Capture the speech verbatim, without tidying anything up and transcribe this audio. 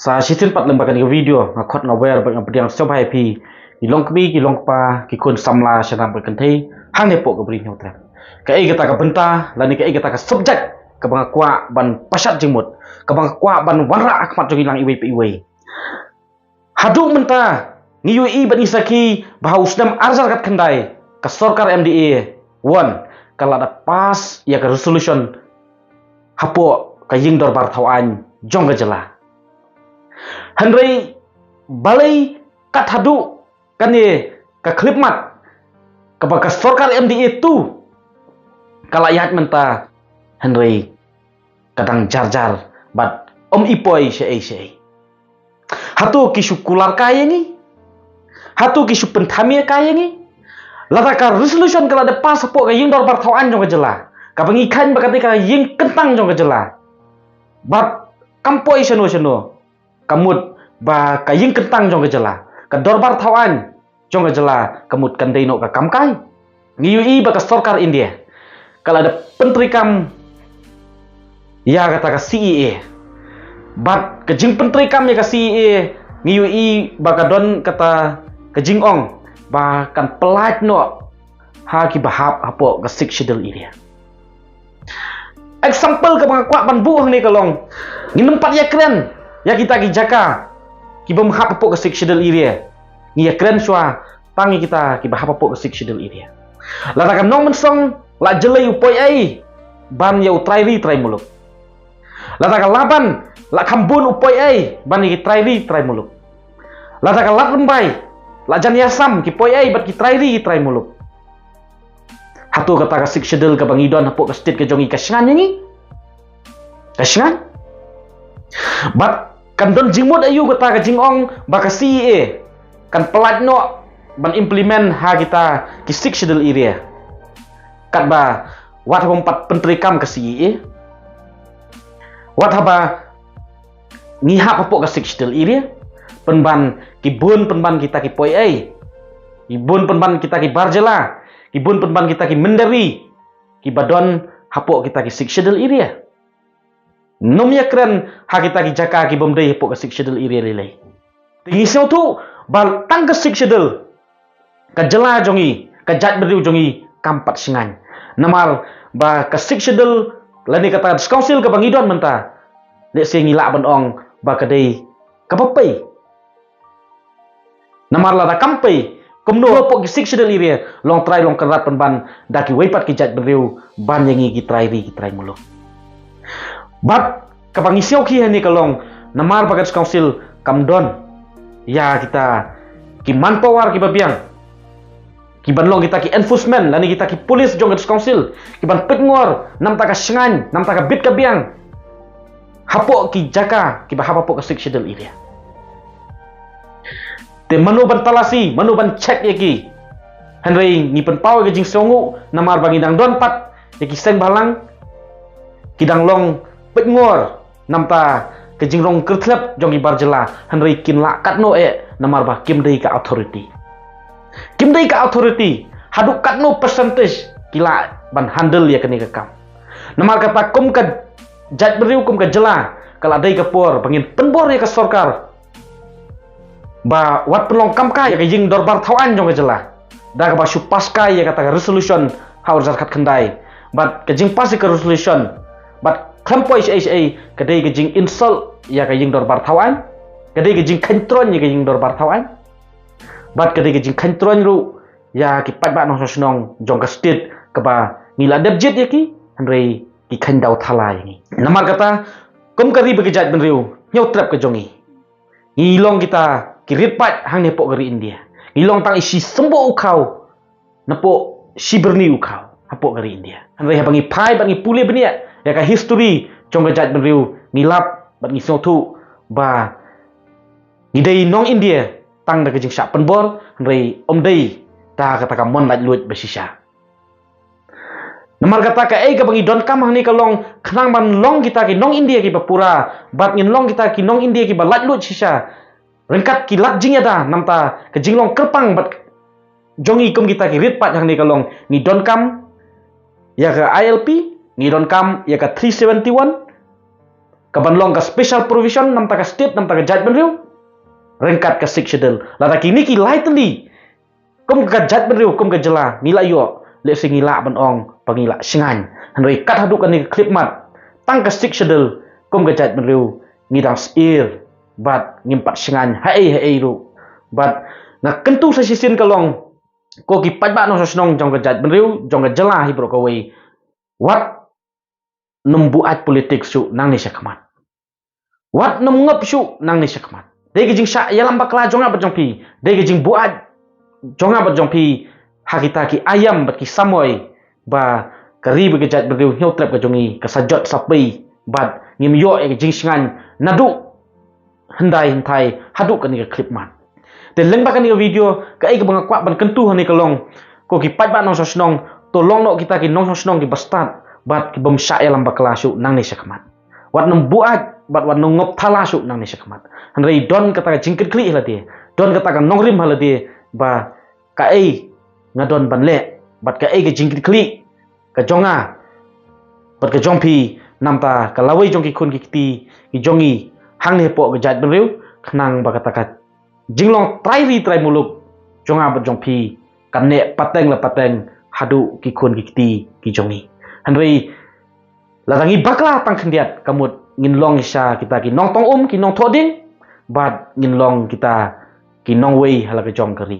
Sa shisien pat lem bad kane ka video nga khot nga wer bad nga pdiang sngewbha ïa phi ki long kmie ki long kpa ki khun samla sha nam ka kynthei hangne hapoh ka Bri Hynñiewtrep. Kaei kata ka bynta lane kaei kata ka subject kaba nga kwah ban pashat jingmut, kaba nga kwah ban wanrah ha khmat jong ngi lang iwei pa iwei. Haduh mynta ngi ïohi bad ngi sakhi ba ha u snem arhajar khatkhyndai ka sorkar M D A one ka la da pass ïa ka resolution hapoh ka ïing dorbar thaw aiñ jong ka jylla. Hynrei balei kat haduh kane ka khyllipmat kaba ka sorkar M D A two ka la ïaid mynta, hynrei ka dang jar jar bad ym i poi shaei shaei. Hato ki shu kular kai ïa ngi? Hato ki shu pynthame ïa kai ïa ngi? Lada ka resolution ka la da pass hapoh ka ïing dorbar thaw aiñ jong ka jylla, kaba ngi kheiñ ba ka dei ka ïing kyntang jong ka jylla, bad kam poi shano shano, ka mut ba ka ïing kyntang jong ka jylla, ka dorbar thaw aiñ jong ka jylla ka mut kan dei noh ka kam kai. Ngi ïohi ba ka sorkar India ka la da pyntreikam ïa kata ka C A A. Bad ka jingpyntreikam ïa ka C A A ngi ïohi ba ka don kata ka jingong ba kan pyllait noh ha kiba hap hapoh ka Sixth Schedule area. Example kaba nga kwah ban buh hangne ka long, ngim pat ïakren ïa kita ki jaka kibym hap hapoh ka Sixth Schedule area. Ngi ïakren shuwa tang ïa kita kiba hap hapoh ka Sixth Schedule area. Lada ka Nongmynsong la Jyllei u poi ei ban ïa u trai ri trai muluk. Lada ka Laban la Khambun u poi ei ban ïa ki trai ri trai muluk. Lada ka Lad Rymbai la Jan Ïasam ki poi ei bad ki trai ri ki trai muluk. Hato kata ka Sixth Schedule kaba ngi don hapoh ka state ka jong ngi ka shngaiñ ïa ngi? Ka shngaiñ? Bad kan don jingmut aïu kata ka jingong ba ka C A A kan pyllait noh ban implement ha kita ki Sixth Schedule area? Katba wat haba ym pat pyntreikam ka C A A, wat haba ngi hap hapoh ka Sixth Schedule area, pynban ki bun pynban kita ki poi ei, ki bun pynban kita ki bar jylla, ki bun pynban kita ki mynder ri kiba don hapoh kita ki Sixth Schedule area. Ngim ïakren ha kita ki jaka kibym dei hapoh ka Sixth Schedule area lei lei. Te ngi sngewthuh ba tang ka Sixth Schedule ka jylla jong ngi, ka jaitbynriew jong ngi kam pat shngaiñ. Namar ba ka Sixth Schedule lane kata ka District Council kaba ngi don mynta, lehse ngi lah ban ong ba ka dei kaba pei. Namar lada kam pei, kumno hapoh ki Sixth Schedule area long trai long kynrad pynban da kiwei pat ki jaitbynriew ban ïa ngi ki trai ri ki trai muluk? Bad kaba ngi sngewkhia hangne ka long, namar ba ka District Council kam don ïa kita ki manpower kiba biang kiban long kita ki enforcement lane kita ki police jong ka District Council kiban peit ngor namta ka shngaiñ, namta ka bit ka biang hapoh ki jaka kiba hap hapoh ka Sixth Schedule area. Te mano ban talasi, mano ban check ïa ki? Hynrei ngi pynpaw ïa ka jingsngewnguh namar ba ngi dang don pat ïa ki seng bhalang ki dang long peit ngor namta ka jingrong kyrthlep jong ki bar jylla, hynrei kin lah katno eh namar ba kim dei ka authority. Kim dei ka authority, haduh katno percentage ki lah ban handle ïa kane ka kam? Namar kata kum ka jaitbynriew, kum ka jylla, ka la dei ka por ba ngin pynbor ïa ka sorkar ba wat pynlong kam kai ïa ka ïing dorbar thaw aiñ jong ka jylla da kaba shu pass kai ïa kata ka resolution ha u arhajar khatkhyndai. Bad ka jingpass ïa ka resolution bad khlem poi shaei shaei ka dei ka jing insult ïa ka ïing dorbar thaw aiñ, ka dei ka jingkheiñ troiñ ïa ka ïing dorbar thaw aiñ, bad ka dei ka jingkheiñ troiñ ruh ïa ki paidbah nongshong shnong jong ka state kaba ngi la dep jied ïa ki, hynrei ki kheiñ daw thala ïa ngi. Namar kata kum ka ri bad ka jaitbynriew Hynñiewtrep ka jong ngi, ngi long kita ki rit paid hangne hapoh ka ri India. Ngi long tang i shi symboh u khaw napoh shi byrni u khaw hapoh ka ri India. Hynrei haba ngi phai bad ngi pule bniah ïa ka history jong ka jaitbynriew, ngi lap bad ngi sngewthuh ba ngi dei nong India tang da ka jingshah pynbor, hynrei ym dei da kata ka mon laitluid ba shisha. Namar kata kaei kaba ngi donkam hangne ka long khnang ban long kita ki nong India kiba pura bad ngin long kita ki nong India kiba laitluid shisha ryngkat ki lad jingïada namta ka jinglong kyrpang bad jong ngi kum kita ki rit paid hangne ka long ngi donkam ïa ka I L P, ngi donkam ïa ka three seventy-one, ka ban long ka special provision namta ka state, namta ka jaitbynriew ryngkat ka Sixth Schedule. Lada kine ki lai tylli kum ka jaitbynriew, kum ka jylla ngi la ïoh, lehse ngi lah ban ong ba ngi la shngaiñ. Hynrei kat haduh kane ka khyllipmat, tang ka Sixth Schedule kum ka jaitbynriew ngi dang syier bad ngim pat shngaiñ haei haei ruh. Bad nga kyntu sa shisien ka long, ko ki paidbah nongshong shnong jong ka jaitbynriew, jong ka jylla hi baroh kawei, wat nym buaid politik shuh nangne shakhmat. Wat nym ngop shuh nangne shakhmat. Dei ka jingshah ïalam bakla jong nga bad jong phi, dei ka jingbuaid jong nga bad jong phi ha kita ki aïam bad ki samoi ba ka ri bad ka jaitbynriew Hynñiewtrep ka jong ngi ka sa jot sa pei bad ngim ïoh ïa ka jingshngaiñ naduh hyndai hynthai haduh kane ka khyllipmat. Te lyngba kane ka video, kaei kaba nga kwah ban kyntu hangne ka long, ko ki paidbah nongshong shnong, to long noh kita ki nongshong shnong kiba stad bad kibym shah ïalam bakla shuh nangne shakhmat. Wat nym buaid bad wat nym ngop thala shuh nangne shakhmat. Hynrei don kata ka jingkitkhlieh ha lade, don kata ka nongrim ha lade ba kaei nga don ban leh bad kaei ka jingkitkhlieh ka jong nga bad ka jong phi namta ka lawei jong ki khun ki kti ki jong ngi hangne hapoh ka jaitbynriew, khnang ba kata ka jinglong trai ri trai muluk jong nga bad jong phi kan neh pateng la pateng haduh ki khun ki kti ki jong ngi. Hynrei lada ngi bakla tang khyndiat, ka mut ngin long shisha kita ki nongtong um, ki nongthoh dieng, bad ngin long kita ki nongwei ha la ka jong ka ri.